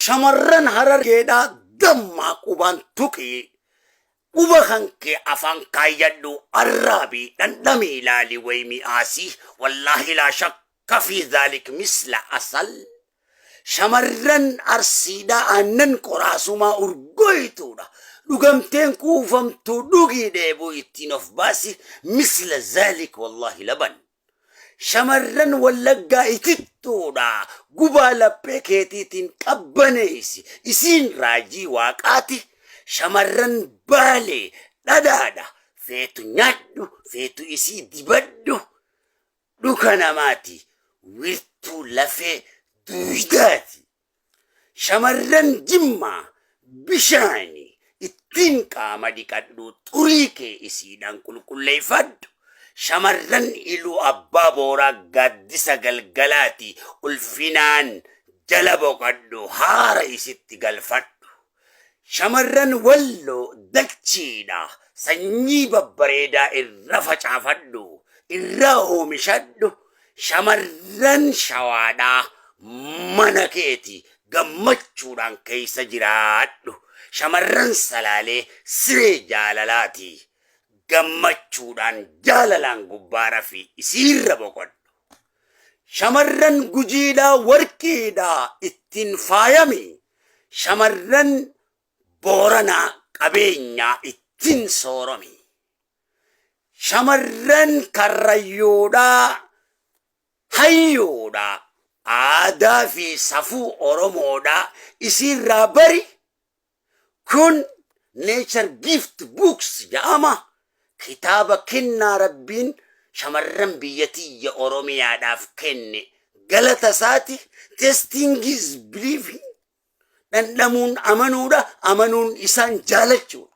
Shamarran Harargeedhaa dammaa qubaan tuqii, quba kan kee afaan kaayyadhu, arraabii, dhandhamii ilaali way mi'aasii, wallaahi laa shakka fi zaalik misla asal. Shamarran Arsiidhaa aannan qoraasumaa urgoytuudha. Dhugamteen kuufamtuu dhugii dheebuu ittiin of baasi, misla zaalik wallaahi laban. Shamarran Wallaggaa itittuudha. Gubaa laphee keetiitiin qabbaneessi. Isiin raajii waaqaati. Shamarran Baalee dhadhaadha. Feetu nyaadhu, feetu isii dibadhu. Dhuka namaati. Wirtuu lafee duuydaati. Shamarran Jimmaa bishaani ittiin qaama dhiqadhu, xurii kee isiidhaan qulqulleeffadhu. Shamarran Iluu Abbaa Booraa gaaddisa galgalaati, ulfinaan jala boqadhu, haara isitti galfadhu. Shamarran Walloo dachiidha, sanyii babbareedaa irra facaafadhu, irraa oomishadhu. Shamarran Shawaadhaa mana keeti, gammachuudhaan keessa jiraadhu. Shamarran Salaalee siree jaalalaati, gammachuudhaan jaalalaan gubbaa rafi, isiirra boqodhu. Shamarran Gujiidhaa warqiidha, ittiin faayami. Shamarran Booranaa qabeenyaa, ittiin sooromi. Shamarran Karrayyuudhaa hayyuudha. Aadaa fi safuu Oromoodhaa isiirraa bari. Kun Nature Gift Books jedhama. Kitaaba kennaa Rabbiin shamarran biyya tiyya Oromiyaadhaaf kenne galata isaati. Testing is believing. Dhandhamuun amanuudha. Amanuun isaan jaalachuudha.